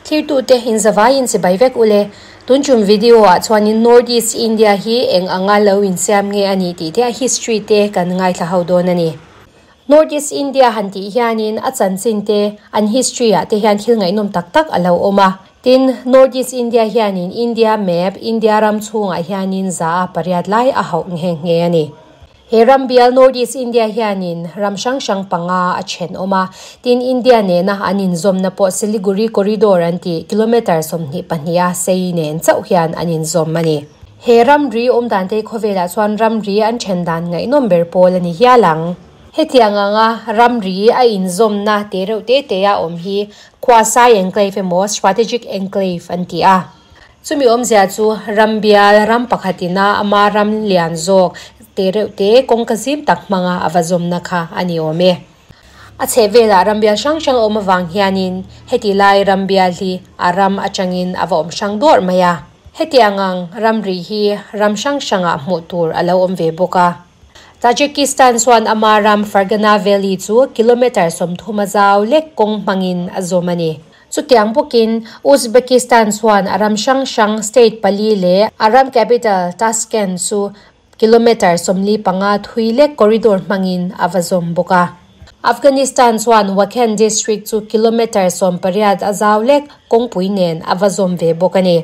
Thirtute inzavaiin chibai vek ule. Tun tum video ah chuanin North East India hi eng anga lo insiam nge a nih tih te a history te kan ngaithla ho dawn a ni. North East India han tih hianin a chanchin te an history ah te hian thil ngaihnawm tak tak a lo awm a. Tin, North East India hianin India map, India ram chhungah hianin za a pariat lai a hauh nghe nghe a ni. He ram bial North East India hianin ram hrang hrang panga a thenawm a, tin India nena an inzawmna pawh Siliguri Corridor an tih kilometre 22 a sei nen chauh hian an inzawm a ni. He ramri awm dan te khawvelah chuan ramri an then dan ngaihnawm ber pawl a ni hial ang. Hetiang anga ramri a inzawmna te reuh te te a awm hi Quasi Enclave emaw Strategic Enclave an ti a. Chumi awmzia chu ram bial, ram pakhatina ama ram lian zawk te reuh te kawngka zim tak hmanga a va zawmna kha a ni awm e. A chheh velah ram bial hrang hrang a awm avang hianin heti lai ram bial hi a ram atangin a va awm hrang dawrh mai a. Hetiang ang ramri hi ram hrang hrangah hmuh tur a lo awm ve bawk a. Tajikistan chuan ama ram Fergana Valley chu kilometre 30 a zau lek kawng hmangin a zawm a ni. Chutiang bawkin Uzbekistan chuan a ram hrang hrang state pali leh a ram capital Tashkent chu kilometre 45 thui lek corridor hmangin a va zawm bawk a. Afghanistan chuan Wakhan district chu kilometre 18 a zau lek kawngpui nen a va zawm ve bawk a ni.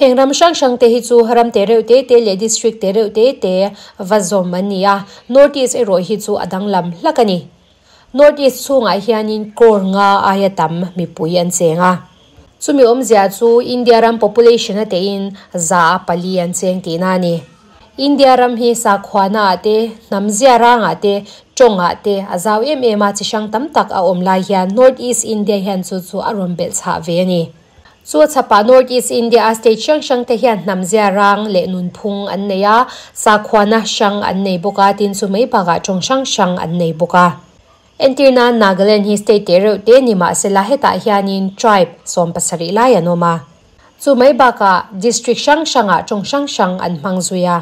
Heng ram hrang hrang te hi chu ram te reuh te te leh district te reuh te te va zawm an ni a, North East erawh hi chu a danglam hlak a ni. North East chhungah hianin crore nga aia tam mipui an cheng a. Chumi awmzia chu India ram population a tein za a pali an cheng tihna a ni. India ram hi sakhuana ah te, hnam zia rangah te, tawngah te a zau em em a chi hrang tam tak a awm lai hian North East India hian chu chu a rawn belh chhah ve a ni. Chu a chhapah North East India a state hrang hrang te hian hnam zia rang leh nunphung an nei a, sakhuana hrang an nei bawk a, tin chu mai bakah tawng hrang hrang an nei bawk a. Entirna Nagaland hi state te reuh te ni mahsela hetah hianin tribe 17 lai an awm a. Chu mai bakah district hrang hrangah tawng hrang hrang an hmang zui a.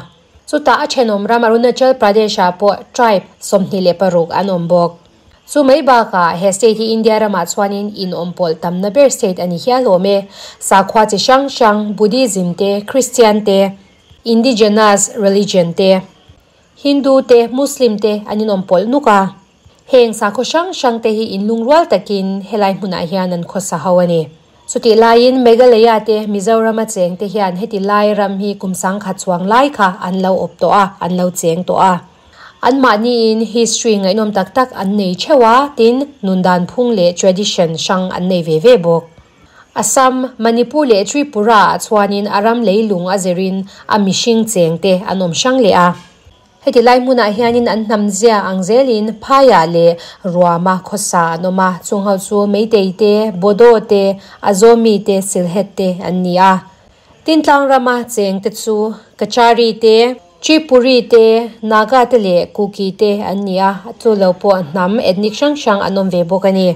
Chutah a thenawm ram Arunachal Pradesh ah pawh tribe 26 an awm bawk. Chu mai bakah he state hi India ramah chuanin in awm pawlh tamna ber state a ni hial awm e. Sakhua chi hrang hrang Buddhism te, Christian te, indigenous religion te, Hindu te, Muslim te an inawm pawlh nuk a. Heng sakhaw hrang hrang te hi inlungrual takin helai hmunah hian an khawsa ho a ni. Chutih laiin Meghalaya te Mizoram a cheng te hian heti lai ram hi kum sangkhat chuang lai kha an lo awp tawh a, an lo cheng tawh a. An mahniin history ngaihnawm tak tak an nei theuh a, tin nundan phung leh tradition hrang an nei ve ve bawk. Assam, Manipur leh Tripura ah chuanin a ram leilung a zirin a mihring cheng te an awm hrang leh a. Heti lai hmunah hianin an hnam zia ang zelin phaiah leh ruama khawsa an awm a, chung ho chu Meitei te, Bodo te, Azomi te, Sylhet te an ni a. Tin tlang rama cheng te chu Kachari te, Tripuri te, Naga te leh Kuki te an ni a, chu lo pawh hnam ethnic hrang hrang an awm ve bawk a ni.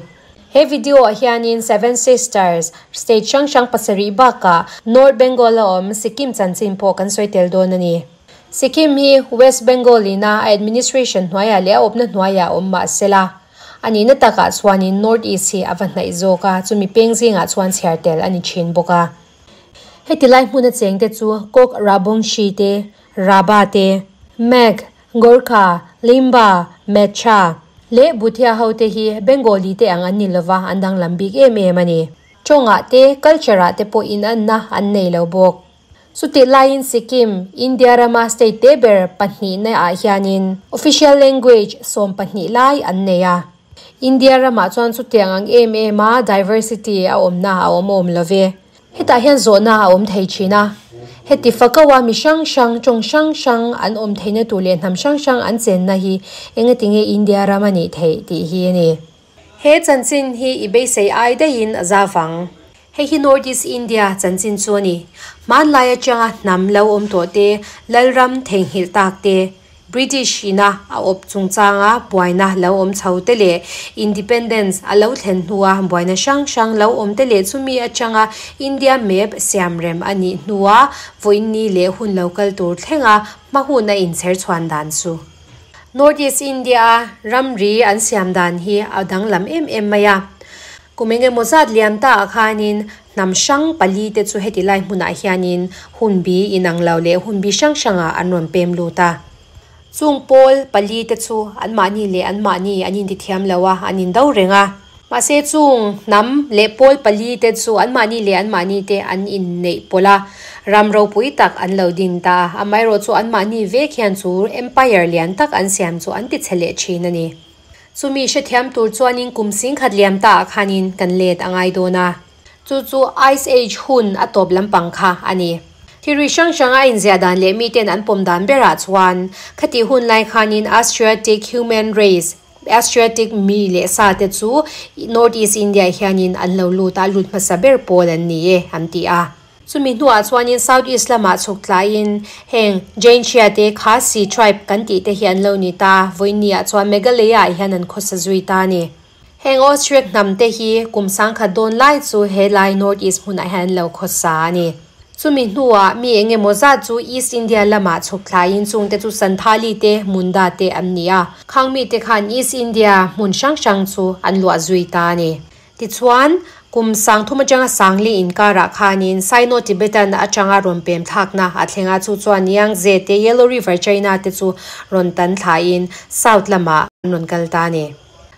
He video ah hianin Seven Sisters state hrang hrang pasarih bakah North Bengal a awm Sikkim chanchin pawh kan sawi tel dawn a ni. Sikkim hi West Bengal ina a administration hnuaiah leh a awpna hnuaiah awm mahsela a nihna takah chuanin North East hi a va hnaih zawk a, chumi peng zingah chuan chhiar tel a ni thin bawk a. Heti lai hmuna cheng te chu Kok Rabongshi te, Rabha te, Meg, Gorkha, Limba, Mecha leh Bhutia ho te hi Bengali te ang an ni lova an danglam bik em em a ni. Tawngah te, culture ah te pawh inanna an nei lo bawk. Chutih laiin Sikkim, India rama state te ber pahnihna ah hianin official language 12 lai an nei a. India ramah chuan chutiang ang em em a diversity a awmna a awm awm love. Hetah hian zawhna a awm thei thin a. Heti fakawa mi hrang hrang, tawng hrang hrang an awm theihna tur leh hnam hrang hrang an chenna hi engatinge India ram a nih theih tih hi a ni. He chanchin hi i beisei ai daihin a zavang. Hei hi North East India chanchin chu a ni. Hmanlai atanga hnam lo awm tawh te, Lalram theihnghilh tak te, British ina a awp chungchanga buaina lo awm chho te leh Independence a lo thlen hnua buaina hrang hrang lo awm te leh chumi atanga India map siam rem a nih hnua vawiin ni leh hun lo kal tur thlenga hma hun a inchher chhuan dan chu. North East India a ramri an siam dan hi a danglam em em mai a. Kum eng emaw zat liam ta ah khanin hnam hrang pali te chu heti lai hmunah hianin hunbi inang lo leh hunbi hrang hrangah an rawn pem lut a. Chung pawl pali te chu anmahni leh anmahni an intithiam lo a, an indo reng a. Mahse chung hnam leh pawl pali te chu anmahni leh anmahni te an inneih pawlh a, ram ropui tak an lo din ta a. Amaherawh chu anmahni vek hian chu empire lian tak an siam chu an tichhe leh thin a ni. Chumi hrethiam tur chuanin kum singkhat liam ta ah khanin kan let a ngai dawn a. Chu chu Ice Age hun a tawp lampang kha a ni. Thilri hrang hrang a inziah dan leh miten an pawm dan berah chuan khatih hun lai khanin Asiatic human race, Asiatic mi leh sa te chu North East India hianin an lo lut a, lut hmasa ber pawl an ni e an ti a. Chumi hnuah chuanin South East lamah chhuk tlaiin heng Jaintia te Khasi tribe kan tih te hi an lo ni ta, vawinia chuan Meghalaya ah hian an khawsa zui ta a ni. Heng Austriac hnam te hi kum sangkhat dawn lai chu helai North East hmunah hian an lo khawsa a ni. Chumi hnuah mi eng emaw zat chu East India lamah chhuk tlaiin chungte chu Santhali te Munda te an ni a, khang mite khan East India hmun hrang hrang chu an luah zui ta a ni. Tichuan, kum sangthum atanga sangli inkarah khanin Sino-Tibetan atanga rawn pem thlakna a thleng a, chu chuan Yangtze te Yellow River China te chu rawn tan thlain South lamah an rawn kal ta a ni.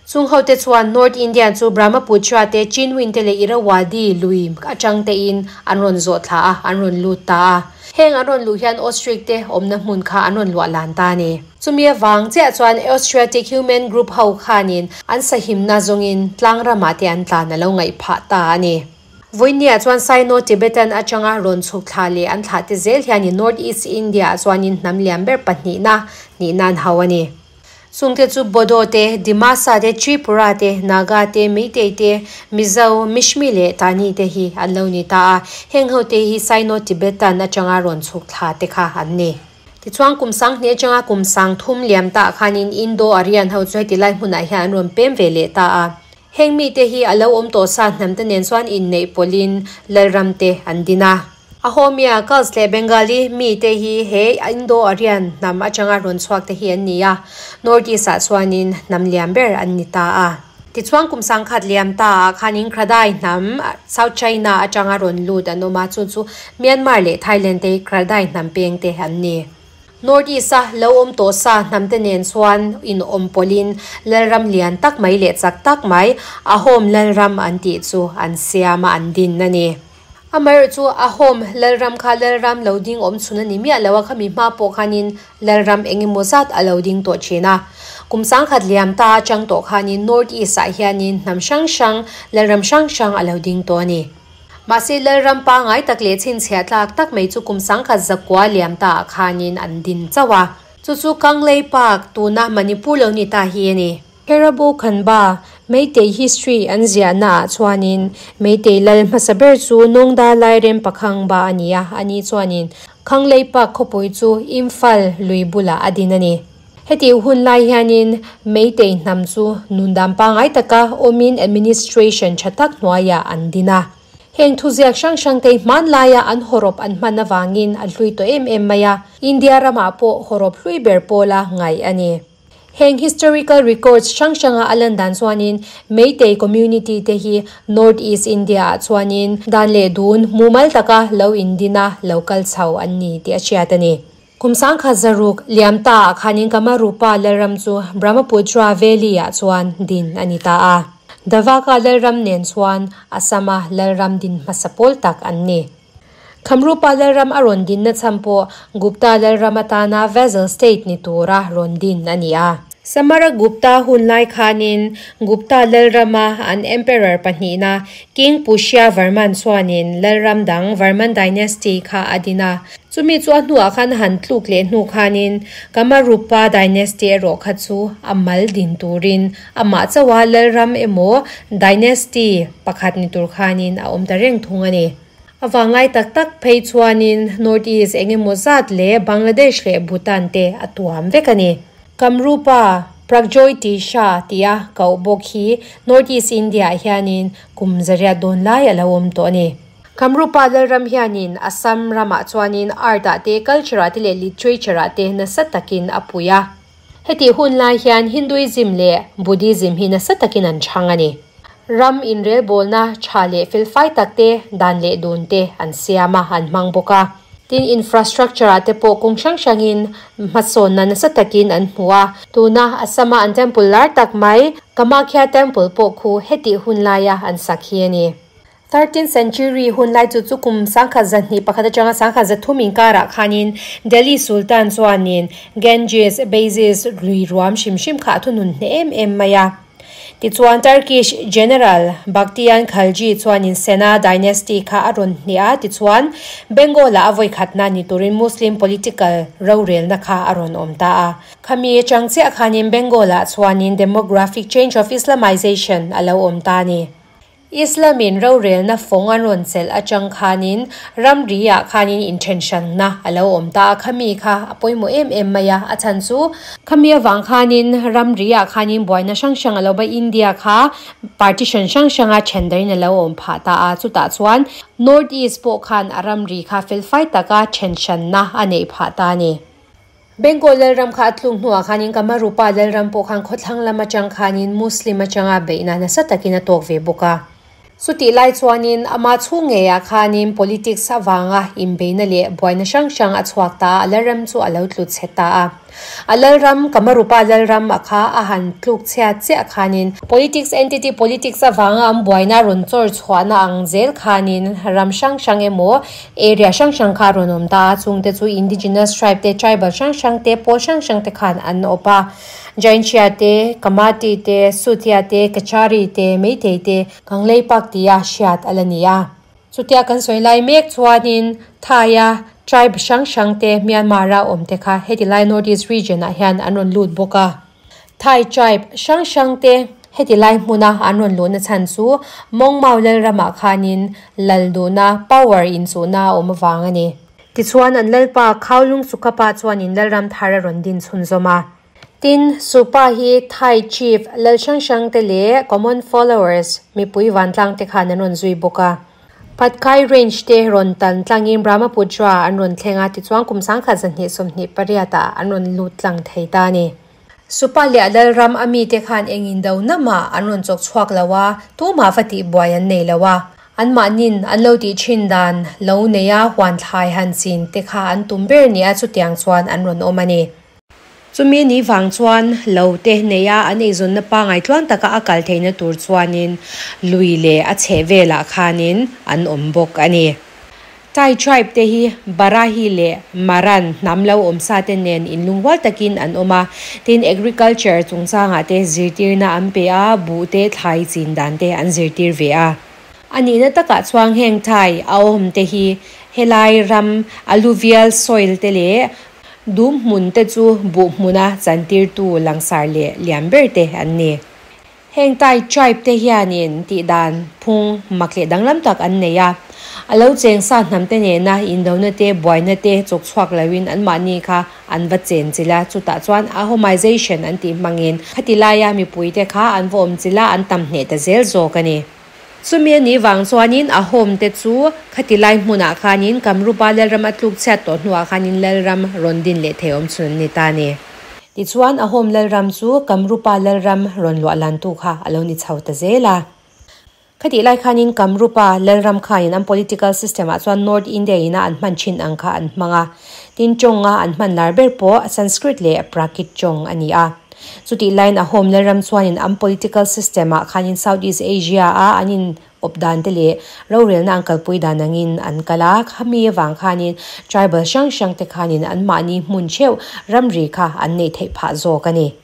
Chung hote chuan North Indian chu Brahmaputra te Chindwin te leh Irrawaddy lui atang tein an rawn zawh thla a, an rawn lut ta a. Heng an rawn luh hian Austric te awmna hmun kha an rawn luah lan ta a ni. Chumi avang chiah chuan Austriatic Human Group ho khanin an sahimna zawngin tlang ramah te an tlan a lo ngaih phah ta a ni. Vawinia chuan Sino-Tibetan atanga rawn chhuk thla leh an thlah te zel hianin North East India ah chuanin hnam lian ber pahnihna nihna an hau a ni. Chungte chu Bodo te, Dimasa te, Tripura te, Naga te, Meitei te, Mizo, Mishmi leh Tani te hi an lo ni ta a. Heng ho te hi Sino-Tibetan atanga rawn chhuk thla te kha an ni. Tichuan kum sanghnih atanga kum sangthum liam tah khanin Indo-Aryan ho chu heti lai hmunah hian an rawn pem ve leh ta a. Heng mite hi a lo awm tawh sa hnamte nen chuan inneih pawlhin Lalram te an din a. Ahomia, Kals leh Bengali mite hi he Indo-Aryan hnam atanga rawn chhuak te hi an ni a, North East-ah chuanin hnam lian ber an ni ta a. Tichuan kum sangkhat liam ta ah khanin Kradai hnam South China atanga rawn lut an awm a, chu chu Myanmar leh Thailand te hi Kradai hnam peng te an ni. North East a lo awm tawh sa hnam te nen chuan inawm pawlhin Lalram lian tak mai leh chak tak mai Ahom Lalram an tih chu an siam a an din a ni. Amaherawh chu Ahom Lalram kha Lalram lo ding awm chhun a ni miah lo a, khami hma pawh khanin Lalram eng emaw zat a lo ding tawh thin a. Kum sangkhat liam ta atang tawh khanin North East ah hianin hnam hrang hrang, Lalram hrang hrang a lo ding tawh a ni. Mahse Lalram pangai tak leh chhinchhiah tlak tak mai chu kum sangkhat zakua liam ta ah khanin an din chauh a. Chu chu Kanglei Park, tuna Manipur lo ni ta hi a ni. Herabo Khanba, Meitei history an ziahna ah chuanin Meitei lal hmasa ber chu Nongda Lairem Pakhangba a ni a, ani chuanin Khanglei Park khawpui chu Imphal lui bulah a din a ni. Heti hun lai hianin Meitei hnam chu nundam pangai taka awmin administration tha tak hnuaiah an din a. Heng thuziak hrang hrang te hman laia an hawrawp an hman avangin a hlui tawh em em mai a, India ramah pawh hawrawp hlui ber pawla ngaih a ni. Heng historical records hrang hranga a lan dan chuanin Meitei community te hi North East India ah chuanin dan leh dun mumal taka lo indin a lo kal chho an ni tih a hriat a ni. Kum sangkhat zaruk liam ta ah khanin Kamarupa Lalram chu Brahmaputra Valley ah chuan din a ni ta a. Davaka Lalram nen chuan Assam-a Lalram din hmasa pawl tak an ni. Khamrupa Lalram a rawn dinna chhan pawh Gupta Lalram atana vassal state ni tura rawn din a ni a. Samara Gupta hun lai khanin Gupta Lalrama an emperor pahnihna King Pushya Varman chuanin Lalram dang Varman dynasty kha a din a. Chumi chu a hnuah khan a han tluk leh hnu khanin Kamarupa dynasty erawh kha chu a mal din turin amah chauha Lalram emaw dynasty pakhat ni tur khanin a awm ta reng thung a ni. A vanglai tak tak phei chuanin North East eng emaw zat leh Bangladesh leh Bhutan te a tuam vek a ni. Kamrupa, Pragjyotisha tia koh bawk hi North East India ah hianin kum zariat dawn lai a lo awm tawh a ni. Kamrupa Lalram hianin Assam ramah chuanin art ah te, culture ah te leh literature ah te nasa takin a pui a. Hetih hun lai hian Hinduism leh Buddhism hi nasa takin an chhang a ni. Ram inrelbawlna tha leh felfai tak te, dan leh dun te an siam a, an hmang bawk a. Tin, infrastructure ah te pawh kawng hrang hrangin hmasawnna nasa takin an hmu a. Tuna Assam-a an temple lar tak mai, Kamakhya Temple pawh khu hetih hun laia an sak hi a ni. Thirteenth century hun lai chu chu kum 2021 atanga 2003 inkarah khanin Delhi Sultan chuanin Ganges Basis lui ruam hrim hrim kha a thunun hneh em em mai a. Tichuan Turkish General Bakhtiyan Khalji chuanin Sena dynasty kha a rawn hneh a, tichuan Bengal-ah a vawikhatna ni turin Muslim political rorelna kha a rawn awm ta a. Khami atang chiah khanin Bengal-ah chuanin demographic change of Islamization a lo awm ta a ni. Islam-in rorelna fawng an rawn chelh atang khanin ramri-ah khanin inthenhranna a lo awm ta a, khami kha a pawimawh em em mai a, a chhan chu khami avang khanin ramri-ah khanin buaina hrang hrang a lo ba, India kha partition hrang hranga then darin a lo awm phah ta a, chutah chuan North East pawh khan a ramri kha felfai taka thenhranna a neih phah ta a ni. Bengal Lalram kha a tluk hnuah khanin Kamarupa Lalram pawh khan khawthlang lam atang khanin Muslim atanga beihna nasa takin a tawk ve bawk a. Chutih lai chuanin ama chhung ngeiah khanin politics avanga inbeihna leh buaina hrang hrang a chhuak ta a, a Lalram chu a lo tlu chhe ta a. A Lalram, Kamarupa Lalram a kha a han tluk chhiat chiah khanin politics entity politics avanga an buaina rawn chawr chhuahna ang zel khanin ram hrang hrang emaw Area hrang hrang kha a rawn awm ta a, chungte chu indigenous tribe te, tribal hrang hrang te, pawl hrang hrang te khan an awp a. Jaintia te, Kamati te, Sutia te, Kachari te, Meitei te, Kanglei Park tia hriat a la ni a. Chutia kan sawi lai mek chuanin Thai-a tribe hrang hrang te Myanmar-a awm te kha heti lai North East region-ah hian an rawn lut bawk a. Thai tribe hrang hrang te heti lai hmuna an rawn luhna chhan chu Mawngmau Lalramah khanin lal duhna, power, inchuhna a awm avang a ni. Tichuan an lalpa Khaulung Sukapa chuanin Lalram thar a rawn din chhunzawm a. Tin, Supa hi Thai chief lal hrang hrang te leh common followers, mipui vantlang te khan an rawn zui bawk a. Patkai Range te rawn tan tlangin Brahmaputra an rawn thleng a, tichuan kum 2028 ah an rawn lut tlang thei ta a ni. Supa leh a Lalram a mite khan eng indo na mah an rawn chawk chhuak lo a, tumah va tih buai an nei lo a. Anmahnin an lo tih thin dan lo nei a huan thlai han chin te kha an tum ber nia chutiang chuan an rawn awm a ni. Chumi ni vang chuan lo te nei a an eizawnna pangai tluang taka a kal theihna tur chuanin lui leh a chheh velah khanin an awm bawk a ni. Tai tribe te hi Barahi leh Maran hnam lo awmsa te nen inlungrual takin an awm a, tin agriculture chungchangah te zirtirna an pe a, buh te thlai chin dan te an zirtir ve a. A nihna takah chuang heng Thai a awm te hi helai ram alluvial soil te leh dum hmun te chu buh hmuna chantirtu langsar leh lian ber te an ni. Heng Tai tribe te hianin tihdan phung mak leh danglam tak an nei a. A lo cheng sa hnam te nena indona te, buaina te chawk chhuak loin anmahni kha an va chen chilh a, chutah chuan Ahomization an tih hmangin khati laia mipui te kha an va awm chilh a, an tam hneh ta zel zawk a ni. Chumi a nih vang chuanin Ahom te chu khati lai hmunah khanin Kamrupa Lalram a tluk chhiat tawh hnuah khanin Lalram rawn din leh thei awm chhun an ni ta a ni. Tichuan Ahom Lalram chu Kamrupa Lalram rawn luah lantu kha a lo ni chho ta zel a. Khatih lai khanin Kamrupa Lalram khanin an political system ah chuan North India ina an hman thin ang kha an hmang a. Tin tawnga an hman lar ber pawh Sanskrit leh Prakrit tawng a ni a. Chutih laiin Ahom Lalram chuanin an political system ah khanin South East Asia a an in awp dan te leh rorelna an kalpui dan angin an kal a, khami avang khanin tribal hrang hrang te khanin anmahni hmun theuh ramri kha an neih theih phah zawk a ni.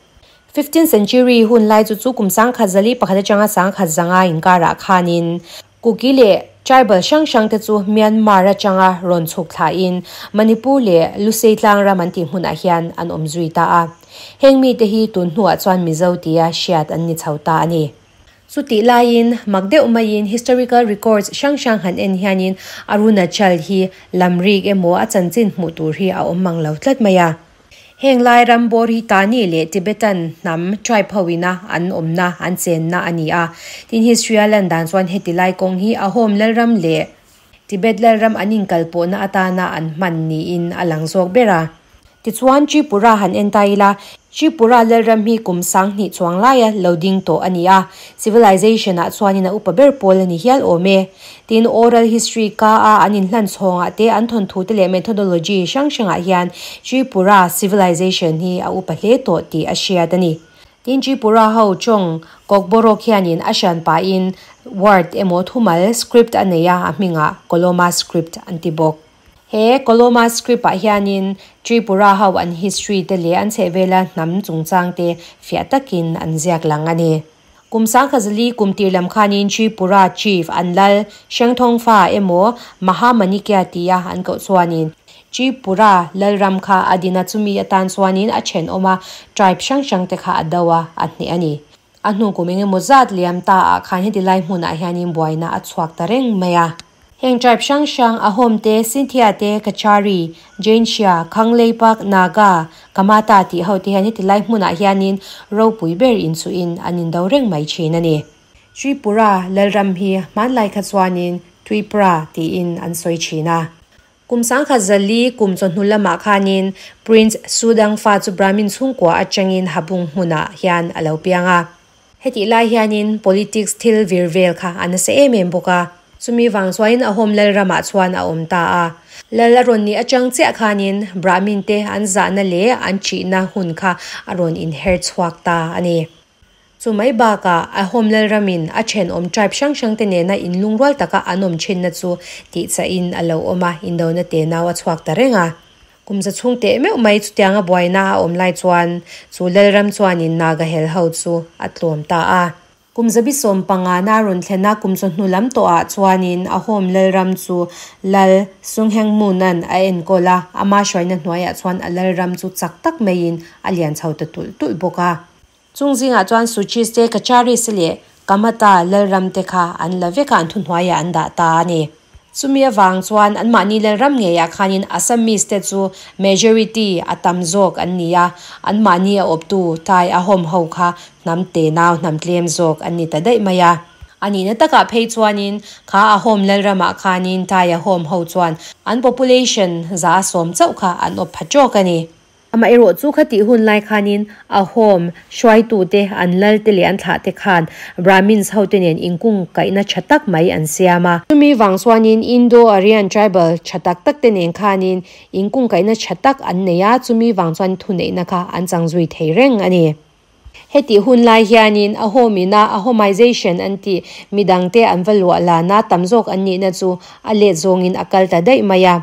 Fifteenth century hun lai chu chu kum 1041 atanga 1005 inkarah khanin Kuki leh tribal hrang hrang te chu Myanmar atanga rawn chhuk thlain Manipur leh Lusei tlang ram an tih hmunah hian an awm zui ta a. Heng mite hi tun hnuah chuan Mizo tia hriat an ni chho ta a ni. Chutih laiin mak deuh maiin historical records hrang hrang han en hianin Arunachal hi lamrik emaw a chanchin hmuh tur hi a awm mang lo tlat mai a. Heng lai ram bawr hi Tani leh Tibetan hnam tribe ho ina an awmna, an chenna a ni a. Tin, history a lan dan chuan heti lai kawng hi Ahom Lalram leh Tibet Lalram an inkalpawhna atana an hman niin a lang zawk ber a. Tichuan Tripura han en ta ila, Tripura lalram hi kum 2000 chuang laia lo ding tawh a ni a, civilization ah chuanin a upa ber pawl a ni hial awm e. Tin, oral history ka a an inhlan chhawngah te an thawnthu te leh methodology hrang hrangah hian Tripura civilization hi a upa hle tawh tih a hriat a ni. Tin, Tripura ho tawng Kokborok hianin a hran pahin word emaw thumal script a nei a, a hmingah Koloma script an ti bawk. He Koloma script ah hianin Tripura ho an history te leh an chhehvela hnam chungchang te fiah takin an ziak lang a ni. Kum 1004 kum tir lam khanin Tripura chief an lal Hrengthawngfa emaw Mahamanikya tia an koh chuanin Tripura lalram kha a din a, chumi atan chuanin a thenawm a tribe hrang hrang te kha a do a, a hneh a ni. A hnu kum engemaw zat liam ta ah khan heti lai hmunah hianin buaina a chhuak ta reng mai a. Heng tribe hrang hrang Ahom te, Sinthia te, Kachari, Jaintia, Khangleipak, Naga, Kamata tih ho te hian heti lai hmunah hianin ropui ber inchuhin an indo reng mai thin a ni. Tripura lalram hi hmanlai kha chuanin Twipra tiin an sawi thin a. Kum 1004 kum chawhnu lamah khanin Prince Sudangfa chu Brahmin chhungkua atangin Habung hmunah hian a lo piang a. Hetih lai hianin politics thil vir vel kha a nasa em em bawk a. Chumi vang chuanin Ahom lalramah chuan a awm ta a. Lal a rawn nih atang chiah khanin Brahmin te an zahna leh an thihna hun kha a rawn inher chhuak ta a ni. Chu mai bakah Ahom lalramin a thenawm tribe hrang hrang te nena inlungrual taka an awm thinna chu tihchahin a lo awm a, indona te nau a chhuak ta reng a. Kum za chhung teh meuh mai chutianga buaina a awm lai chuan chu lalram chuanin Naga hel ho chu a tlawm ta a. Kum 150 na rawn thlen a, kum chawhnu lam tawhah chuanin Ahom lalram chu lal Sunghengmunan a enkawl a, ama hruaina hnuaiah chuan a lalram chu chak tak maiin a lian chho ta tulh tulh bawk a. Chung zingah chuan Suchis te, Kacharis leh Kamata lalram te kha an la vek a, an thuhnuaiah an dah ta a ni. Chumi avang chuan anmahni lalram ngeiah khanin Assamese te chu majority a tam zawk an ni a, anmahni a awptu Tai Ahom ho kha hnam te nau hnam tlem zawk an ni ta daih mai a. A nihna takah phei chuanin kha Ahom lalramah khanin Tai Ahom ho chuan an population 10% chauh kha an awp pha tawk a ni. Amaherawh chu khatih hun lai khanin Ahom hruaitute an lal te leh an thlah te khan Brahmins ho te nen inkung kaihna tha tak mai an siam a. Chumi vang chuanin Indo-Aryan tribal tha tak tak te nen khanin inkung kaihna tha tak an nei a, chumi vang chuan thuneihna kha an chang zui thei reng a ni. Hetih hun lai hianin Ahom ina Ahomization an tih midangte an va luah lana tam zawk an nihna chu a let zawngin a kal ta daih mai a.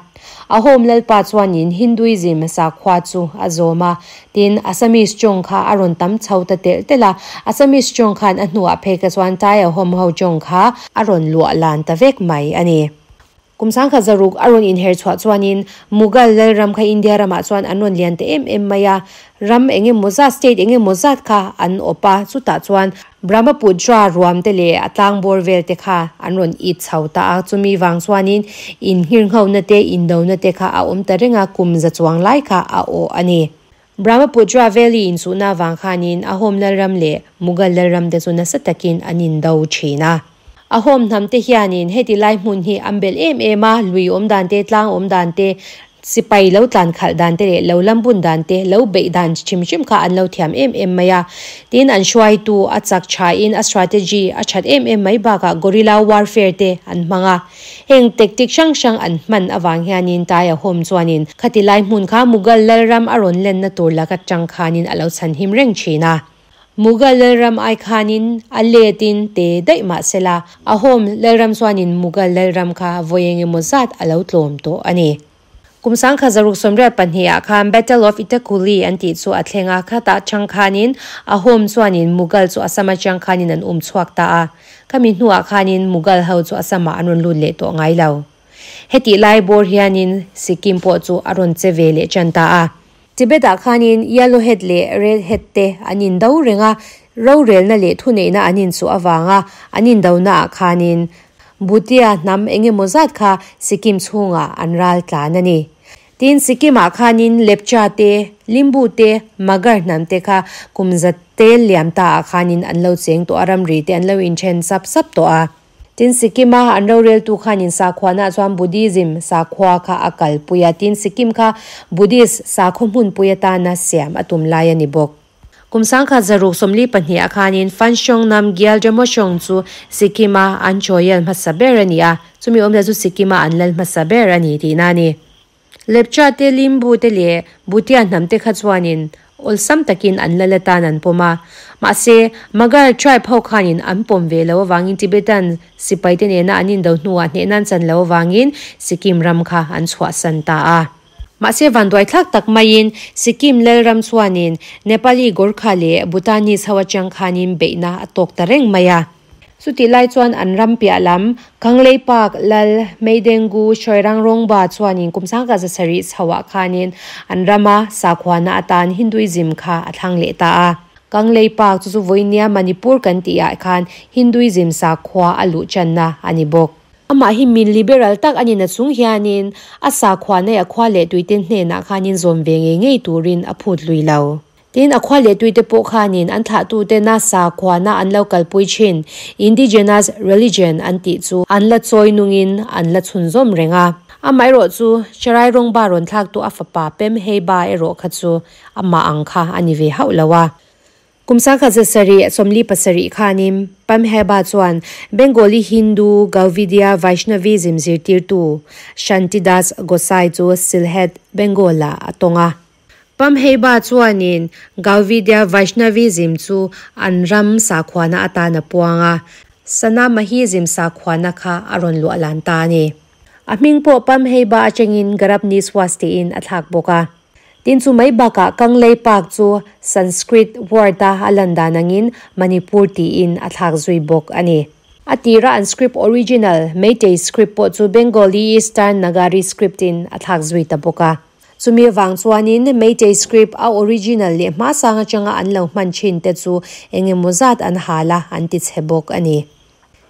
Ahom lalpa chuanin Hinduism sakhua chu a zawm a, tin Assamese tawng kha a rawn tam chho ta telh telh a, Assamese tawng khan a hnuah phei kha chuan Tai Ahom ho tawng kha a rawn luah lan ta vek mai a ni. Kum 1600 a rawn inher chhuah chuanin Mughal lalram kha India ramah chuan an rawn lian ta em em mai a, ram eng emaw zat, state eng emaw zat kha an awp a, chutah chuan Brahmaputra ruam te leh a tlang bawr vel te kha an rawn it chho ta a, chumi vang chuanin inngirnghona te, indona te kha a awm ta reng a, kum za chuang lai kha a awh a ni. Brahmaputra Valley inchuhna vang khanin Ahom lalram leh Mughal lalram te chu nasa takin an indo thin a. Ahom hnam te hianin heti lai hmun hi an belh em em a, lui awm dan te, tlang awm dan te, sipai lo tlan khalh dan te leh lo lambun dan te, lo beih dan hrim hrim kha an lo thiam em em mai a. Tin, an hruaitu a chak thain a strategy a that em em mai bakah guerrilla warfare te an hmang a. Heng tactic hrang hrang an hman avang hianin Tai Ahom chuanin khati lai hmun kha Mughal lalram a rawn lenna tur laka tang khanin a lo chhanhim reng thin a. Mughal lalram ai khanin a letin te daih mahsela Ahom lalram chuanin Mughal lalram kha vawi engemaw zat a lo tlawm tawh a ni. Kum 1682 ah khan Battle of Itakuli an tih chu a thleng a, khatah chang khanin Ahom chuanin Mughal chu Assam atang khanin an um chhuak ta a. Khami hnuah khanin Mughal ho chu Assamah an rawn lut leh tawh ngai lo. Hetih lai bawr hianin Sikkim pawh chu a rawn che ve leh tan ta a. Tibet-ah khanin Yellow Hat leh Red Hat te an indo reng a, rorelna leh thuneihna an inchuh avanga an indonaah khanin Bhutia hnam engemaw zat kha Sikkim chhungah an ral tlan a ni. Tin, Sikkim-ah khanin Lepcha te, Limbu te, Magar hnam te kha kum za tel liam taah khanin an lo cheng tawh a, ramri te an lo inthen sap sap tawh a. Tin Sikkim-a an roreltu khanin sakhuana chuan Buddhism sakhua kha a kalpui a, tin Sikkim kha Buddhist sakhaw hmunpui atana siam a tum lai a ni bawk. Kum 1642 ah khanin Fanshong Namgyal Jamoshong chu Sikkim-a an chawiel hmasa ber a ni a, chumi awmzia chu Sikkim-a an lal hmasa ber a ni tihna a ni. Lepcha te, Limbu te leh Bhutia hnam te kha chuanin awlsam takin an lal atan an pawm a. Mahse, Magar tribe ho khanin an pawm ve lo avangin Tibetan sipai te nena an indo hnuah hnehna an chan lo avangin Sikkim ram kha an chhuahsan ta a. Mahse vanduaithlak tak maiin Sikkim Lalram chuanin Nepali Gorkha leh Bhutanese ho atang khanin beihna a tawk ta reng mai a. Chutih lai chuan an ram piah lam Kanglei Park Lal Meidengu Shoirang Rongba chuanin kum 1700 chhoah khanin an rama sakhuana atan Hinduism kha a thlang leh ta a. Kanglei Park chu chu vawinia Manipur kan tihah khan Hinduism sakhua a luh channa a ni bawk. Amah hi min liberal tak a ni na chung hianin a sakhua nei a khua leh tuite hnenah khanin zawm ve ngei ngei turin a phut lui lo. Tin, a khua leh tuite pawh khanin an thlahtutena sakhuana an lo kalpui thin, indigenous religion an tih chu an la chawi nungin an la chhunzawm reng a. Amaherawh chu Charai rawngba rawn thlaktu a fapa Pemheiba erawh kha chu amah ang kha a ni ve hauh lo a. Kum 1777 khanin Pamheba chuan Bengali Hindu Gauvidia Vaishnavism zirtirtu Shantidas Gosai chu Sylhet, Bengal-ah a tawng a. Pamheba chuanin Gauvidia Vaishnavism chu an ram sakhuana atan a puang a, Sanamahism sakhuana kha a rawn luah lan ta a ni. A hming pawh Pamheba atangin Garabniswas tiin a thlak bawk a. Tin chu mai bakah Kanglei Park chu Sanskrit word-a a lan dan angin Manipur tiin a thlak zui bawk a ni. A tira an script original Meitei script pawh chu Bengali Eastern Nagari script-in a thlak zui ta bawk a. Chumi avang chuanin Meitei script a original leh hmasang atanga an lo hman thin te chu engemaw zat an hal a, an ti chhe bawk a ni.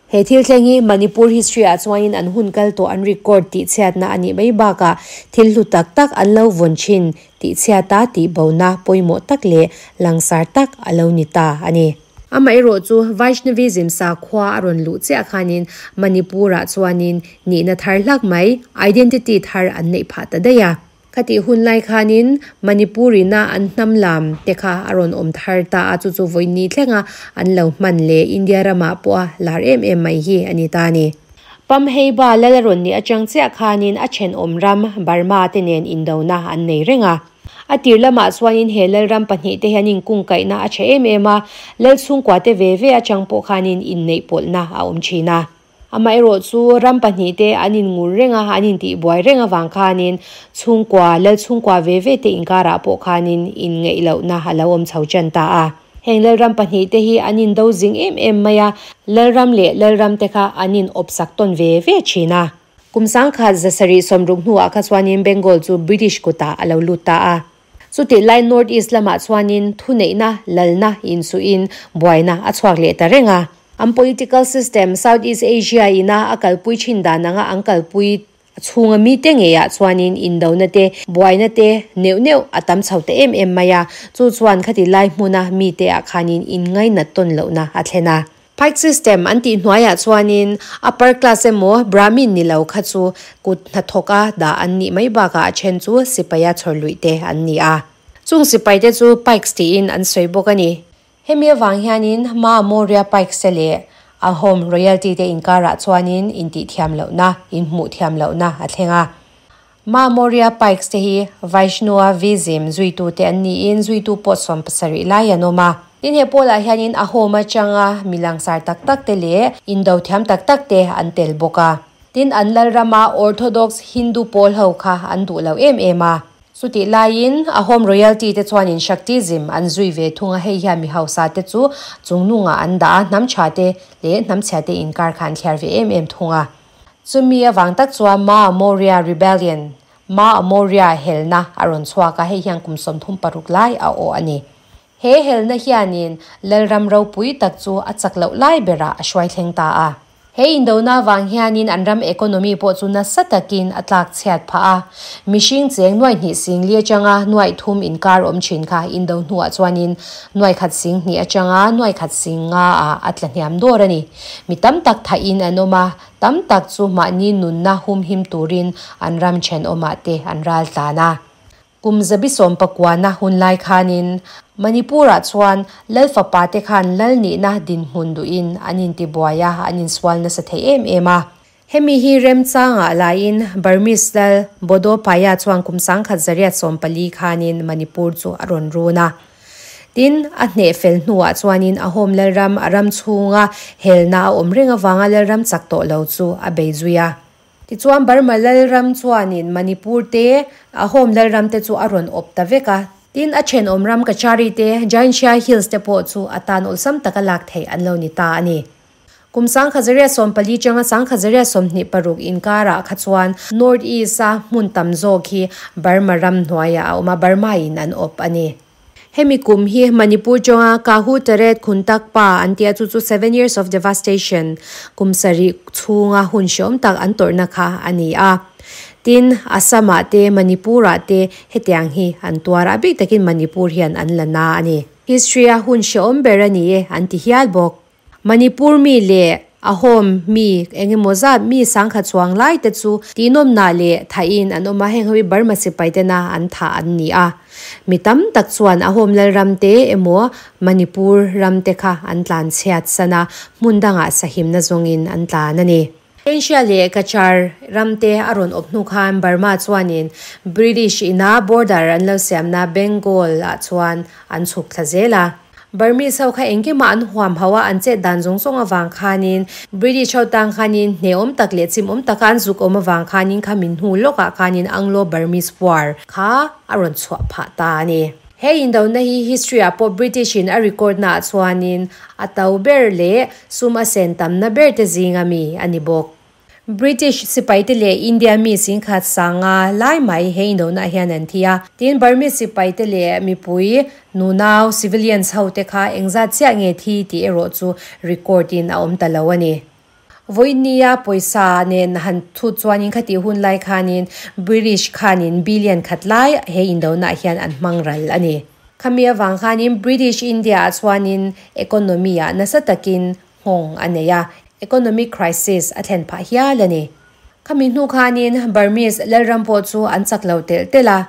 He thil thleng hi Manipur history ah chuanin an hun kal tawh an record tih chhiatna a nih mai bakah thil hlu tak tak an lo vawn thin tih chhiata tih bona pawimawh tak leh langsar tak a lo ni ta a ni. Amaherawh chu Vaishnavism sakhua a rawn luh chiah khanin Manipur ah chuanin nihna thar hlak mai, identity thar an neih phah ta daih a. Khatih hun lai khanin Manipur ina an hnam lam te kha a rawn awm thar ta a, chu chu vawiin thlenga an lo hman leh India ramah pawh a lar em em mai hi a ni ta a ni. Pamheiba lal a rawn nih atang chiah khanin a thenawm ram Burma te nen indona an nei reng a. A tir lamah chuanin he lalram pahnihte hian inkungkaihna a tha em em a, lal chhungkua te ve ve atang pawh khanin inneihpawlhna a awm thin a. Amaherawh chu ram pahnihte an inngur reng a, an intihbuai reng avang khanin chhungkua, lal chhungkua ve ve te inkarah pawh khanin inngeih lohna a lo awm chho tan ta a. Heng lalram pahnihte hi an indo zing em em mai a, lalram leh lalram te kha an in awpsak tawn ve ve thin a. Kum 1760 hnuah kha chuanin Bengal chu British kutah a lo lut ta a. Chutih lai North East lamah chuanin thuneihna, lalna insuhin buaina a chhuak leh ta reng a. An political system South East Asia ina a kalpui thin dan anga an kalpui chhunga mite ngeiah chuanin indona te, buaina te neuh neuh a tam chho ta em em mai a. Chu chuan khati lai hmuna mite ah khanin inngainat tawn lohna a thlen a. Pike system an tih hnuaiah chuanin upper class emaw Brahmin ni lo kha chu kut hnathawka dah an nih mai bakah a then chu sipaia chhawr luih te an ni a. Chung sipai te chu Pikes tiin an sawi bawk a ni. Hemi avang hianin Ma Maurya Pikes te leh Ahom royalty te inkarah chuanin intihthiam lohna, inhmuh thiam lohna a thleng a. Ma Maurya Pikes te hi Vaishnavism zuitute an niin zuitu pawh 70 lai an awm a. Tin he pawlah hianin Ahom atanga mi langsar tak tak te leh indo thiam tak tak te an tel bawk a. Tin an lalrama Orthodox Hindu pawl ho kha an duh lo em em a. Chutih laiin Ahom royalty te chuanin Shaktism an zui ve thung a, hei hian mi hausa te chu chungnungah an dah a, hnam tha te leh hnam chhia te inkar kha an thliar ve em em thung a. Chumi avang tak chuan Ma Maurya Rebellion, Ma Maurya helna a rawn chhuak a, hei hian kum 36 lai a awh a ni. He helna hianin lalram ropui tak chu a chak loh lai berah a hruai thleng ta a. He indona avang hianin an ram economy pawh chu nasa takin a tlak chhiat phah a. Mihring cheng nuaih hnih sing li atanga nuaih thum inkar awm thin kha indo hnuah chuanin nuaih khat sing hnih atanga nuaih khat sing nga ah a tla hniam dawr a ni. Mi tam tak thahin an awm a, tam tak chu mahni nunna humhim turin an ram thenawmah te an ral tlan a. Kum zabi sawmpakuana hun lai khanin Manipur-ah chuan Lal fapa te khan Lal nihna dinhmun duhin an intibuai a, an insual nasa thei em em a. Hemi hi remchangah laiin Burmese Lal Bodawpaya chuan kum 1814 khanin Manipur chu a rawn run a. Tin, a hneh fel hnuah chuanin Ahom Lalram a ram chhunga helna a awm reng avanga Lalram chak tawh lo chu a bei zui a. Tichuan Burma Lalram chuanin Manipur te, Ahom Lalram te chu a rawn awp ta vek a. Tin, a thenawm ram Kachari te, Jaintia Hills te pawh chu a tan awlsam taka lak theih an lo ni ta a ni. Kum 1840 atanga 1826 inkarah kha chuan North East a hmun tam zawk hi Burma ram hnuaiah a awm a, Burma in an awp a ni. Hemi kum hi Manipur chawnga Kahu Taret Khuntak Pa an tia chu chu Seven Years of Devastation, kum sarih chhunga hun hreawm tak an tawrhna kha a ni a. Tin, Assam-ah te, Manipur-ah te hetiang hi an tuar a, bik takin Manipur hian an la na a ni. History-a hun hreawm ber a ni e an ti hial bawk. Manipur mi leh Ahom mi eng emaw zat mi sangkhat chuang lai te chu tihnawmnah leh thahin an awm a, heng ho hi Burma sipai tena an thah an ni a. Mi tam tak chuan Ahom Lalram te emaw Manipur ram te kha an tlan chhiat san a, hmun dangah sahimna zawngin an tlan a ni. Asia leh Cachar ram te a rawn awp hnu khan Burma chuanin British ina border an lo siamna Bengal ah chuan an chhuk thla zel a. Burmese ho kha engkimah an huam ho a, an chet dan zawng zawng avang khanin British ho tang khanin hneawm tak leh chimawm taka an zuk awm avang khanin kha min hnu lawkah khanin Anglo-Burmese War kha a rawn chhuah phah ta a ni. He indona hi history ah pawh British in a record naah chuanin a to ber leh sum a sen tamna ber te zinga mi a ni bawk. British sipaite leh India mi singkhat sanga lai mai he indona hian an thi a. Tin, Burmese sipaite leh mipui nunau, civilians, ho te kha engzat chiah nge thi tih erawh chu record in a awm ta lo a ni. Vawinia pawisa nen han thut chuanin khatih hun lai khanin British khanin billion khat lai he indona hian an hmang ral a ni. Khami avang khanin British India ah chuanin economy ah nasa takin nghawng a nei a, economic crisis a thlen phah hial a ni. Khami hnu khanin Burmese Lalram pawh chu an chak lo telh telh a,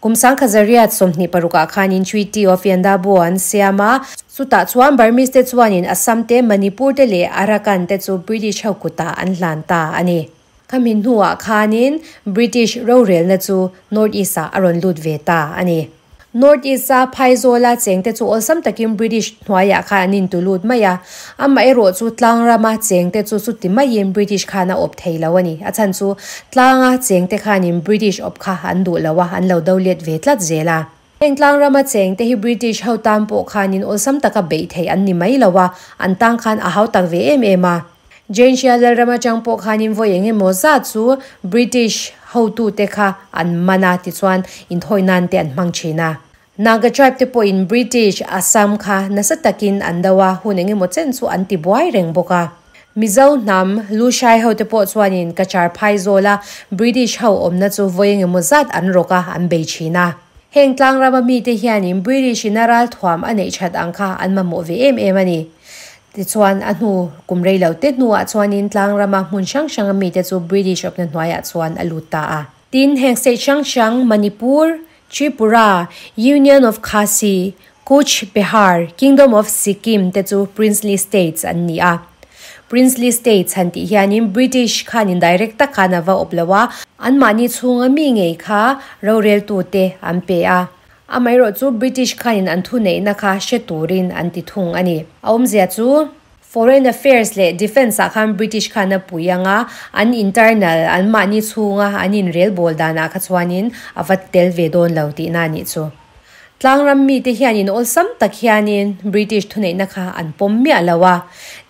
kum 1826 ah khanin Treaty of Yandabo an siam a, chutah chuan Burmese te chuanin Assam te, Manipur te leh Arakan te chu British ho kutah an hlan ta a ni. Khami hnuah khanin British rorelna chu North East ah a rawn lut ve ta a ni. North East a Phaizawla chengte chu awlsam takin British hnuaiah khan an intu lut mai a, amaherawh chu tlangrama chengte chu chuti maiin British khan a awp thei lo a ni. A chhan chu tlanga chengte khanin British awp kha an duh lo a, an lo do let ve tlat zel a. Heng tlangrama chengte hi British ho tan pawh khanin awlsam taka beih theih an ni mai lo a, an tang khan a hau tak ve em em a. Jaintia Lalram atang pawh khanin vawi eng emaw zat chu British hotute kha an man a, tichuan inthawi nan te an hmang thin a. Naga tribe te pawhin British Assam kha nasa takin an do a, hun eng emaw chen chu an ti buai reng bawk a. Mizo hnam Lushai hote pawh chuanin Cachar Phaizawla British ho awmna chu vawi eng emaw zat an rawk a, an bei thin a. Heng tlangrama mite hianin British in a ralthuam a neih that ang kha an mamawh ve em em a ni. Tichuan, a hnu kum rei lo te hnuah chuanin tlangrama hmun hrang hranga mite chu British awpna hnuaiah chuan a lut ta a. Tin, heng state hrang hrang Manipur, Tripura, Union of Khasi, Cooch Behar, Kingdom of Sikkim te chu Princely States an ni a. Princely States han tih hianin British khanin direct tak khan a va awp lo a, anmahni chhunga mi ngei kha roreltute an pe a. Amaherawh chu British khanin an thuneihna kha hre turin an ti thung a ni. A awmzia chu Foreign Affairs leh Defence ah khan British khan a pui ang a, an internal, an mahni chhunga an inrelbawl danah kha chuanin a va tel ve dawn lo tihna a nih chu. Tlangram mite hianin awlsam tak hianin British thuneihna kha an pawm miah lo a,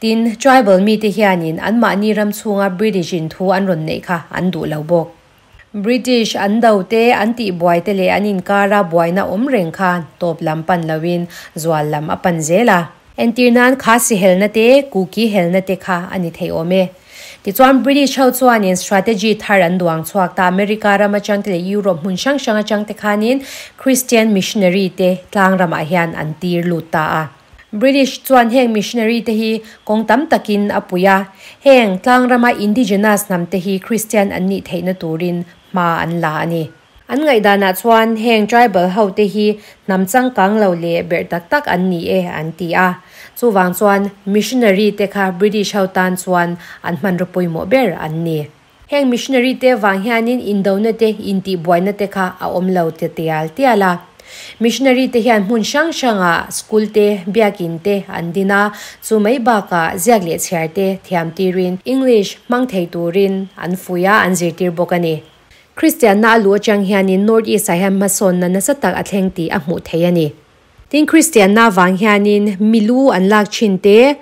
tin tribal mite hianin an mahni ram chhunga British in thu an rawn neih kha an duh lo bawk. British an do te, an tihbuai te leh an inkara buaina awm reng kha tawp lam pan loin zual lam a pan zel a. Entir nan Khasi helna te, Kuki helna te kha a ni thei awm e. Tichuan British ho chuanin strategy thar an duang chhuak ta. America ram atang te leh Europe hmun hrang hrang atang te khanin Christian missionary te tlang ramah hian an tir lut ta a. British chuan heng missionary te hi kawng tam takin a pui a, heng tlang rama indigenous hnam te hi Christian an nih theihna turin hma an la a ni. An ngaihdanah chuan heng tribal ho te hi hnam changkang lo leh berh tak tak an ni e an ti a. Chuvang chuan missionary te kha British ho tan chuan an hmanraw pawimawh ber an ni. Heng missionary te vang hianin indona te, intihbuaina te kha a awm lo ta tial tial a. Missionary te hian hmun hrang hrangah school te, biakin te an din a, chu mai bakah ziak leh chhiar te thiam tirin English hmang thei turin an fuih a, an zirtir bawk a ni. Kristianna a luh atang hianin North East ah hian hmasawnna nasa tak a thleng tih a hmuh theih a ni. Tin, Kristianna avang hianin milu an lak thin te,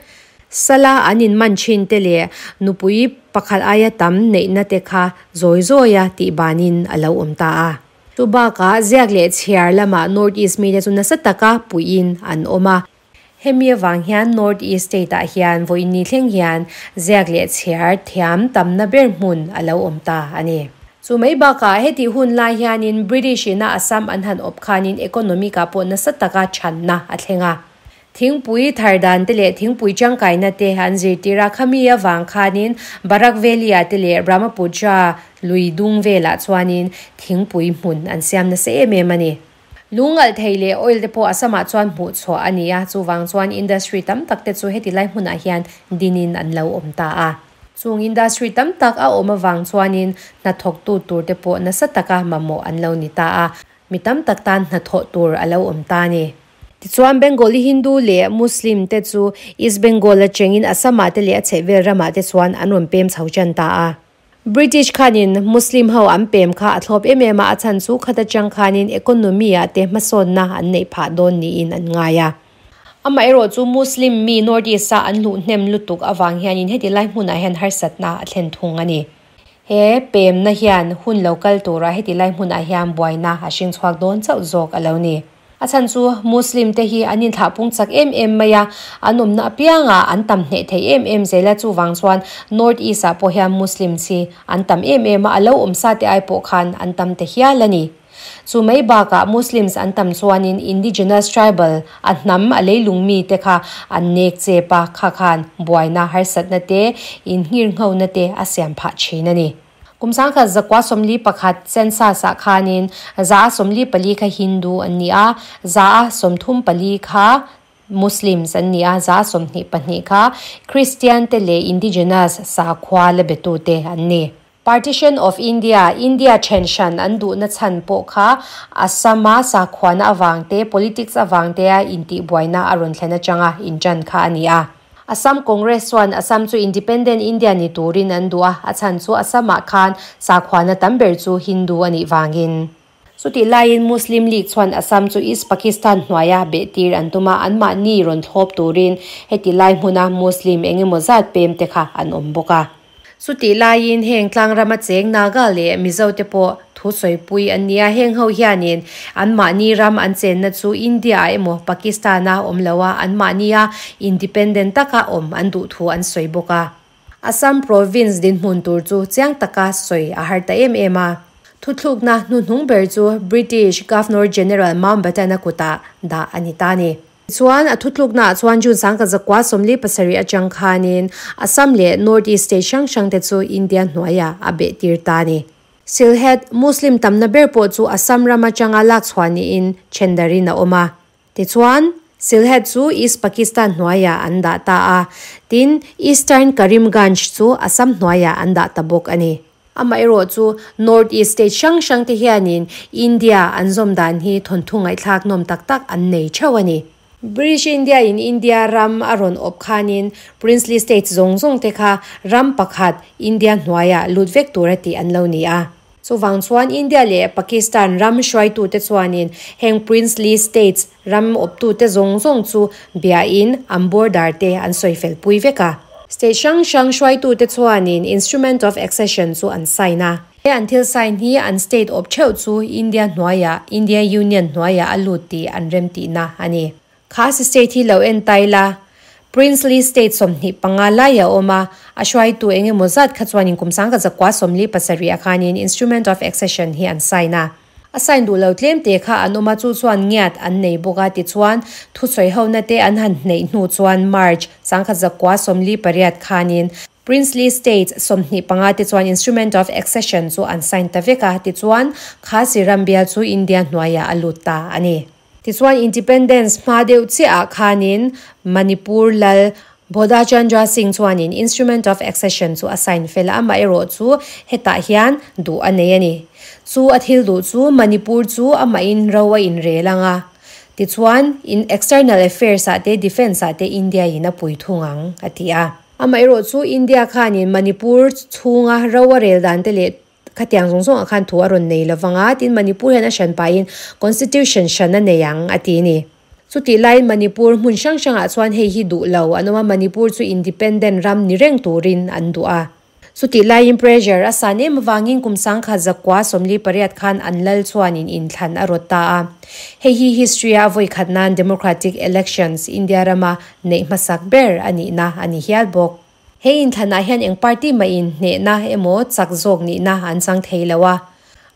sala an inman thin te leh nupui pakhat aia tam neihna te kha zawi zawia tih banin a lo awm ta a. Chu bakah ziak leh chhiar lamah North East mite chu nasa taka puiin an awm a. Hemi avang hian North East state ah hian vawiin ni thleng hian ziak leh chhiar thiam tamna ber hmun a lo awm ta a ni. Chu mai bakah hetih hun lai hianin British ina Assam an han awp khanin economic ah pawh nasa taka chhanna a thleng a. Thingpui thar dan te leh thingpui tangkaina te an zirtir a, khami avang khanin Barak Valley ah te leh Brahmaputra lui dung velah chuanin thingpui hmun an siam nasa em em a ni. Lungalh thei leh oil te pawh Assam ah chuan hmuh chhuah a ni a, chuvang chuan industry tam tak te chu heti lai hmunah hian dinin an lo awm ta a. Chung industry tam tak a awm avang chuanin hnathawktu tur te pawh nasa taka mamawh an lo ni ta a, mi tam tak tan hnathawh tur a lo awm ta a ni. Tichuan Bengali Hindu leh Muslim te chu East Bengal atangin Assam ah te leh a chhehvel ramah te chuan an rawn pem chho tan ta a. British khanin Muslim ho an pem kha a thlawp em em a, a chhan chu khat atang khanin economy ah te hmasawnna an neih phah dawn niin an ngai a. Amaherawh chu Muslim mi North East a an luh hnem lutuk avang hianin heti lai hmunah hian harsatna a thlen thung a ni. He pemna hian hun lo kal tura heti lai hmunah hian buaina a hring chhuak dawn chauh zawk a lo ni. A chhan chu Muslim te hi an inthlah pung chak em em mai a, an awmna apiangah an tam hneh thei em em zel a, chuvang chuan North East ah pawh hian Muslims hi an tam em em a, a lo awm sa te ai pawh khan an tam ta hial a ni. Chu mai bakah Muslims an tam chuanin indigenous tribal, a hnam, a leilung mi te kha an nek chep a, kha khan buaina harsatna te, innghirnghona te a siam phah thin a ni. Kum sangkhat zakua 41 census ah khanin 144 kha Hindu an ni a, 134 kha Muslims an ni a, 122 kha Christian te leh indigenous sakhua la betu te an ni. Partition of India, India then hran an duhna chhan pawh kha Assam-a sakhuana avang te, politics avang te a intihbuaina a rawn thlen atanga intan kha a ni a. Assam Congress chuan Assam chu Independent India ni turin an duh a, a chhan chu Assam-ah khan sakhuana tam ber chu Hindu a nih vangin. Chutih laiin Muslim League chuan Assam chu East Pakistan hnuaia behtir an tum a, anmahni rawn thlawp turin heti lai hmuna Muslim eng emaw zat pem te kha an awm bawk a. Chutih laiin heng tlangrama cheng Naga leh Mizo te pawh thu sawipui an nia, heng ho hianin anmahni ram an chenna chu India ah emaw Pakistan a awm lo a, anmahnia independent taka awm an duh thu an sawi bawk a. Assam province dinhmun tur chu chiang taka sawi a har ta em em a. Thuthlukna hnuhnung ber chu British Governor General Mountbatten-a kutah dah a ni ta a ni. Tichuan, a thutluknaah chuan June 1947 atang khanin Assam leh North East state hrang hrangte chu India hnuaiah a behtir ta a ni. Sylhet, Muslim tamna ber pawh chu Assam ram atanga lak chhuah niin thendarin a awm a. Tichuan, Sylhet chu East Pakistan hnuaiah an dah ta a, tin, Eastern Karimganj chu Assam hnuaiah an dah ta bawk a ni. Amaherawh chu North East state hrang hrang te hianin India an zawm dan hi thawnthu ngaihthlak nawm tak tak an nei theuh a ni. British India in India ram a rawn awp khanin princely states zawng zawng te kha ram pakhat India hnuaiah lut vek tur a tih an lo ni a. Chuvang chuan India leh Pakistan ram hruaitute chuanin heng princely states ram awptute zawng zawng chu biain an border te an sawi fel pui vek a. State hrang hrang hruaitute chuanin Instrument of Accession chu an sign a. He an thil sign hi an state awp theuh chu India hnuaiah, India Union hnuaiah a lut tih an rem tihna a ni. Khasi state hi lo en tai la. Princely state 25 lai a awm a, a hruaitu eng emaw zat kha chuanin kum 1947 ah khanin Instrument of Accession hi an sign a. A sign duh lo tlem te kha an awm a, chu chuan ngiat an nei bawk a, tichuan thusawi hona te an han hneih hnu chuan March 1948 khanin Princely States 25 te chuan Instrument of Accession chu an sign ta vek a, tichuan Khasi ram bial chu India hnuaiah a lut ta a ni. Tichuan Independence hma deuh chiahah khanin Manipur lal Bodhachandra Singh chuanin Instrument of Accession chu a sign fel a, amaherawh chu hetah hian duh a nei a ni. Chu a thil duh chu Manipur chu amahin ro a inrel ang a, tichuan in External Affairs ah te Defence ah te India in a pui thung ang a ti a. Amaherawh chu India khanin Manipur chhunga ro a rel dan te leh Khatiang zawng zawngah khan thu a rawn nei lo vang a, tin Manipur hian a hran pahin Constitution hran a nei ang a ti a ni. Chutih laiin Manipur hmun hrang hrangah chuan hei hi duh lo an awm a, Manipur chu independent ram ni reng turin an duh a. Chutih laiin pressure a san em avangin kum 1948 khan an lal chuanin inthlan a rawt ta a. Hei hi history-a a vawikhat nan democratic elections India rama neih hmasak ber a nihna a ni hial bawk. He inthlanah hian eng party mahin hnehna emaw chak zawk nihna an chang thei lo a.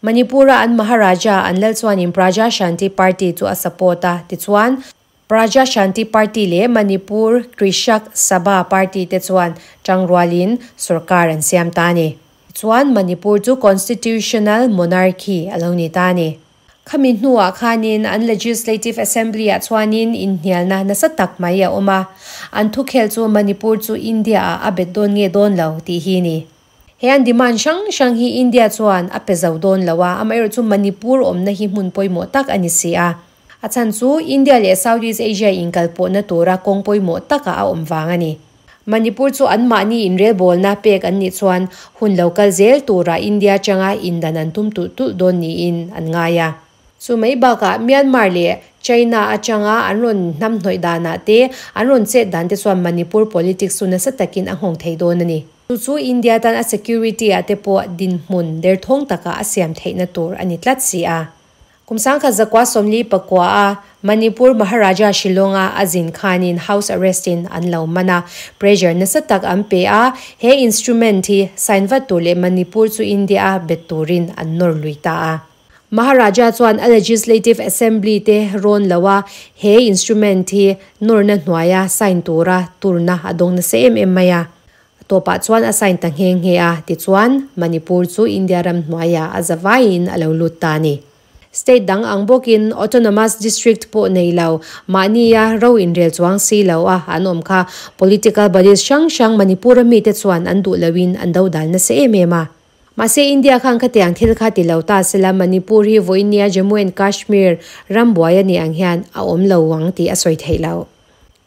Manipur-a an Maharaja an lal chuanin Praja Shanti Party chu a support a, tichuan Praja Shanti Party leh Manipur Krishak Sabha Party te chuan tangrualin sorkar an siam ta a ni. Tichuan Manipur chu Constitutional Monarchy a lo ni ta a ni. Khami hnuah khanin an Legislative Assembly-ah chuanin inhnialna nasa tak mai a awm a, an thukhel chu Manipur chu India-ah a bet dawn nge dawn lo tih hi ni. He an demand hrang hrang hi India chuan a pe zo dawn lo a, amaherawh chu Manipur awmna hi hmun pawimawh tak a ni si a. A chhan chu India leh Southeast Asia inkalpawhna tura kawng pawimawh takah a awm vang a ni. Manipur chu anmahni inrelbawlna pek an nih chuan hun lo kal zel tura India atanga indan an tum tulh tulh dawn niin an ngai a. Chu mai bakah Myanmar leh China atanga an rawn hnamhnawih danah te an rawn chet dan te chuan Manipur politics chu nasa takin a nghawng thei dawn a ni. Chu chu India tan a security ah te pawh dinhmun derthawng takah a siam theihna tur a ni tlat si a. Kum 1949 a Manipur Maharaja Shillong-a a zin khanin house arrest-in an lo man a, pressure nasa tak an pe a, he instrument hi sign vat tur leh Manipur chu India-a bet turin an nawr lui ta a. Maharaja chuan a Legislative Assembly te rawn lo a, he instrument hi nawrna hnuaia sign tura turna a dawng nasa em em mai a. A tawpah chuan a sign ta nghe nghe a, tichuan Manipur chu India ram hnuaiah a zavaiin a lo lut ta a ni. State dang ang bawkin Autonomous District pawh nei lo, mahnia ro inrel chuang si lo a an awm kha political bodies hrang hrang Manipur-a mite chuan an duh loin an dodal nasa em em a. Mahse India khan khatiang thil kha ti lo ta sela Manipur hi vawinia Jammu and Kashmir ram buai a nih ang hian a awm lo ang tih a sawi theih loh.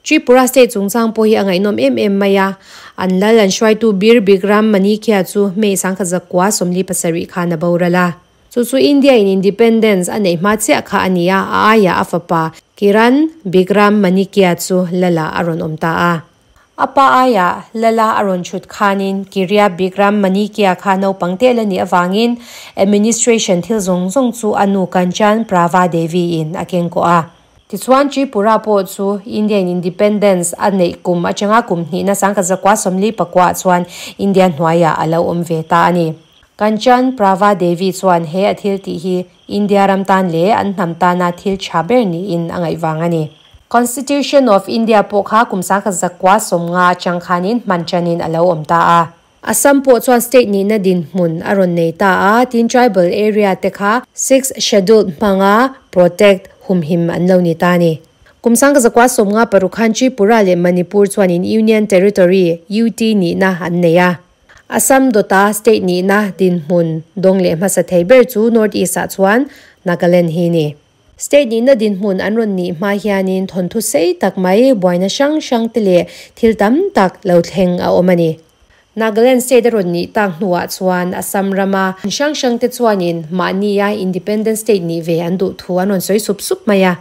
Tripura State chungchang pawh hi a ngaihnawm em em mai a, an lal an hruaitu Bir Bikram Manikya chu May 1947 khan a boral a. Chu chu India in Independence a neih hma chiah kha a ni a, a aiah a fapa Kiran Bikram Manikya chu Lala a rawn awm ta a. A pa aiah Lala a rawn chhut khanin Kiria Bikram Manikya kha naupang te la nih avangin administration thil zawng zawng chu a nu Kanchan Prava Devi in a keng kawh a. Tichuan Tripura pawh chu India in Independence a neih kum atanga kum hnihna 1949 chuan India hnuaiah a lo awm ve ta a ni. Kanchan Prava Devi chuan he a thil tih hi India ram tan leh an hnam tana thil tha ber niin a ngaih vang a ni. Constitution of India pawh kha kum 1950 atang khanin hman tanin a lo awm ta a. Assam pawh chuan state nihna dinhmun a rawn nei ta a, tin tribal area te kha Sixth Schedule hmanga protect humhim an lo ni ta a ni. Kum 1956 khan Tripura leh Manipur chuanin Union Territory, UT, nihna an nei a. Assam dawta state nihna dinhmun dawng leh hmasa thei ber chu North East ah chuan Nagaland hi ni. State nihna dinhmun an rawn nih hma hianin thawnthu sei tak mai buaina hrang hrang te leh thil tam tak lo thleng a awm a ni. Nagaland state a rawn nih tak hnuah chuan Assam rama hrang hrang te chuanin mahnia independent state nih ve an duh thu an rawn sawi sup sup mai a.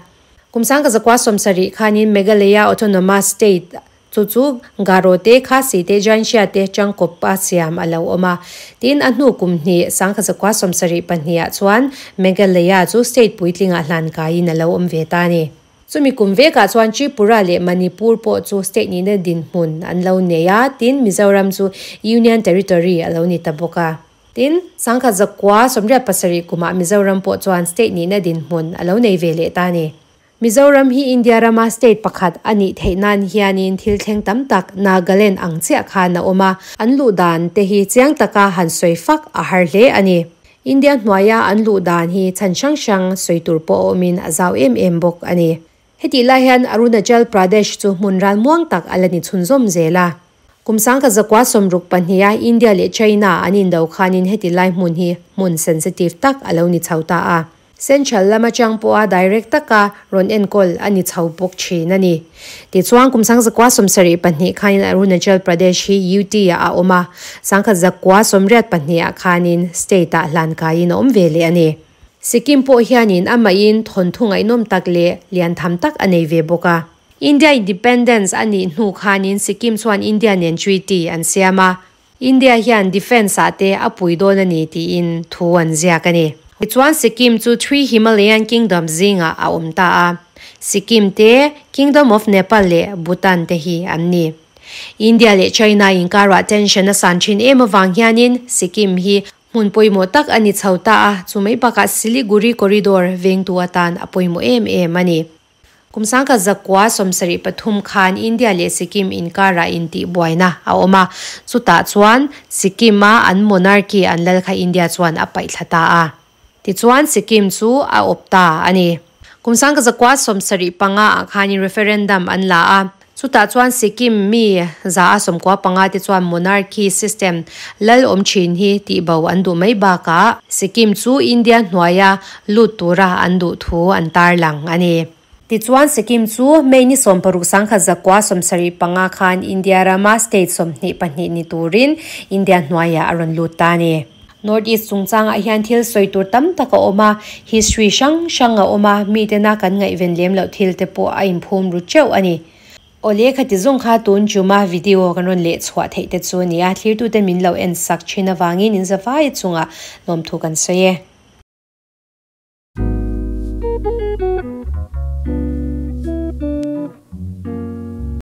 Kum 1970 khanin Meghalaya Autonomous State Chu chu Garo te, Khasi te, Jainshia te tangkawp a siam a lo awm a. Tin, a hnu kum hnih 1972 ah chuan Meghalaya chu state puitlingah hlan kaiin a lo awm ve ta a ni. Chumi kum vekah chuan Tripura leh Manipur pawh chu state nihna dinhmun an lo nei a, tin Mizoram chu Union Territory a lo ni ta bawk a. Tin, sangkhat zakua 87 kumah Mizoram pawh chuan state nihna dinhmun a lo nei ve leh ta a ni. Mizoram hi India rama state pakhat a nih theih nan hianin thil thleng tam tak Nagaland ang chiah khan a awm a, an luh dan te hi chiang taka han sawi fak a har hle a ni. India hnuaia an luh dan hi chhan hrang hrang sawi tur pawh a awmin a zau em em bawk a ni. Hetih lai hian Arunachal Pradesh chu hmun ralmuang tak a la ni chhunzawm zel a. Kum 1962 a India leh China an indo khanin heti lai hmun hi hmun sensitive tak a lo ni chho ta a. Central lam atang pawha direct taka rawn enkawl a ni chho bawk thin a ni. Tichuan kum 1972 khanin Arunachal Pradesh hi UT ah a awm a, 1982 ah khanin state ah hlan kaiin a awm ve leh a ni. Sikkim pawh hianin amahin thawnthu ngaihnawm tak leh lian tham tak a nei ve bawk a. India Independence a nih hnu khanin Sikkim chuan India nen treaty an siam a, India hian defence ah te a pui dawn a ni tiin thu an ziak a ni. Tichuan Sikkim chu Three Himalayan Kingdoms zingah a awm ta a, Sikkim te, Kingdom of Nepal leh Bhutan te hi an ni. India leh China inkarah tension a san thin em avang hianin Sikkim hi hmun pawimawh tak a ni chho ta a, chumai bakah Siliguri Corridor vengtu atan a pawimawh em em a ni. Kum 1973 khan India leh Sikkim inkarah intihbuaina a awm a, chutah chuan Sikkim-a an monarchy an lal kha India chuan a paihthla ta a. Tichuan Sikkim chu a awp ta a ni. Kum 1975 ah khanin referendum an la a, chutah chuan Sikkim mi 95% te chuan monarchy system lal awm thin hi tihbo an duh mai bakah Sikkim chu India hnuaia lut tura an duh thu an tarlang a ni. Tichuan Sikkim chu May ni 16 1975 khan India rama state 22 ni turin India hnuaiah a rawn lut ta a ni. North East chungchangah hian thil sawi tur tam tak a awm a, history hrang hrang a awm a, mitena kan ngaihven lem loh thil te pawh a inphum ru teuh a ni. Awle khati zawng kha tun chuma video kan rawn leh chhuah theih te chu a ni a, thlirtute min lo en sak thin avangin in zavai chungah lawmthu kan sawi e.